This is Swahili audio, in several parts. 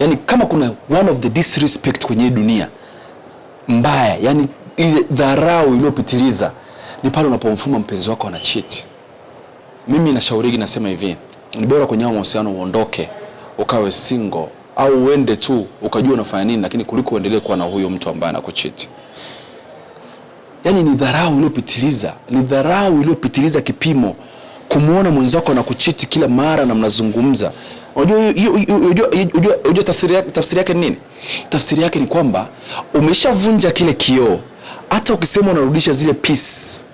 Yani kama kuna one of the disrespect kwenye hii dunia mbaya, yani ile dharau iliyopitiliza ni pale unapomfuma mpenzi wako ana cheat. Mimi nashaurigi, nasema hivi, ni bora kwenye mahusiano uondoke ukawe single au uende tu ukajua unafanya nini, lakini kuliko uendelee kuwa na huyo mtu ambaye anakucheat. Yani ni dharau iliyopitiliza, ni dharau iliyopitiliza kipimo kumwona mwenzako anakucheat kila mara na mnazungumza. Unajua unajua tafsiri yake ni nini? Tafsiri yake ni kwamba umeshavunja kile kioo, hata ukisema unarudisha zile piece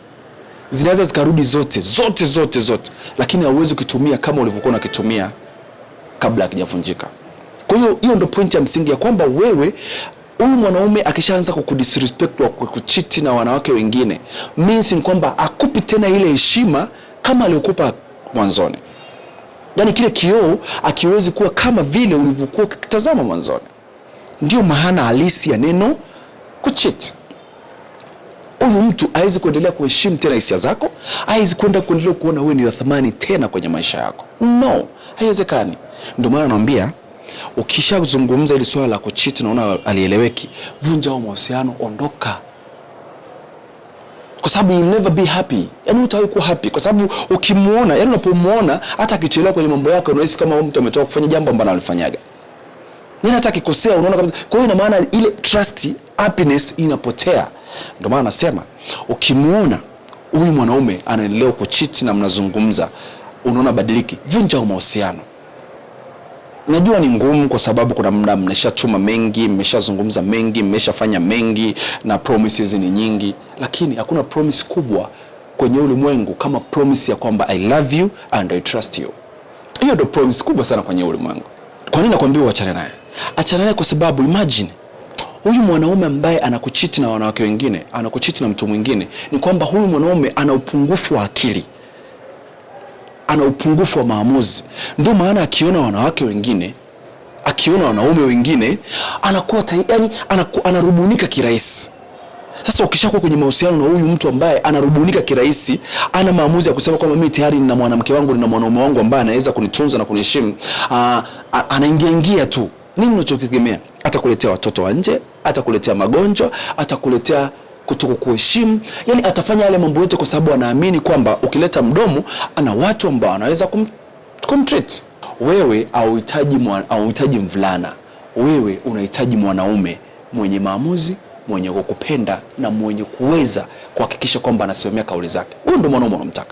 zinaweza zikarudi zote zote zote zote, lakini hauwezi kutumia kama ulivyokuwa unakitumia kabla hakijavunjika. Kwa hiyo hiyo ndo point ya msingi ya kwamba wewe, huyu mwanaume akishaanza kukudisrespect wa kukucheat na wanawake wengine, means ni kwamba akupi tena ile heshima kama aliyokupa mwanzoni. Yaani kile kioo akiwezi kuwa kama vile ulivyokuwa ukitazama mwanzoni. Ndio maana halisi ya neno kucheat. Huyu mtu hawezi kuendelea kuheshimu tena hisia zako, hawezi kwenda kuendelea kuona wewe ni wa thamani tena kwenye maisha yako. No, haiwezekani. Ndio maana naambia ukishazungumza ili swala la kucheat naona alieleweki, vunja huo mahusiano, ondoka, kwa sababu you'll never be happy. Yani utawahi kuwa happy kwa sababu ukimuona, yani unapomuona hata akichelewa kwenye mambo yako unahisi kama huyu mtu ametoka kufanya jambo ambalo alifanyaga. Yani hata akikosea unaona kabisa. Kwa hiyo ina maana ile trust, happiness inapotea. Ndio maana nasema ukimuona huyu mwanaume anaendelea kucheat na mnazungumza, unaona badiliki, vunja huo mahusiano. Najua ni ngumu kwa sababu kuna muda mmeshachuma mengi, mmeshazungumza mengi, mmeshafanya mengi na promises ni nyingi, lakini hakuna promise kubwa kwenye ulimwengu kama promise ya kwamba "I love you and I trust you". Hiyo ndio promise kubwa sana kwenye ulimwengu. Kwa nini nakwambia uachane naye? Achana naye kwa sababu imagine huyu mwanaume ambaye anakucheat na wanawake wengine, anakucheat na mtu mwingine, ni kwamba huyu mwanaume ana upungufu wa akili, ana upungufu wa maamuzi. Ndio maana akiona wanawake wengine, akiona wanaume wengine, anakuwa yani, anarubunika kirahisi. Sasa ukishakuwa kwenye mahusiano na huyu mtu ambaye anarubunika kirahisi, ana maamuzi ya kusema kwamba mimi tayari nina mwanamke wangu, nina mwanaume wangu ambaye anaweza kunitunza na kuniheshimu, anaingia ingia tu. Nini unachokitegemea? Atakuletea watoto wa nje, atakuletea magonjwa, atakuletea kutokukuheshimu. Yani atafanya yale mambo yote kwa sababu anaamini kwamba ukileta mdomo ana watu ambao anaweza kumtreat. Wewe hauhitaji mvulana, wewe unahitaji mwanaume mwenye maamuzi, mwenye kukupenda na mwenye kuweza kuhakikisha kwamba anasimamia kauli zake. Huyo ndio mwanaume unamtaka.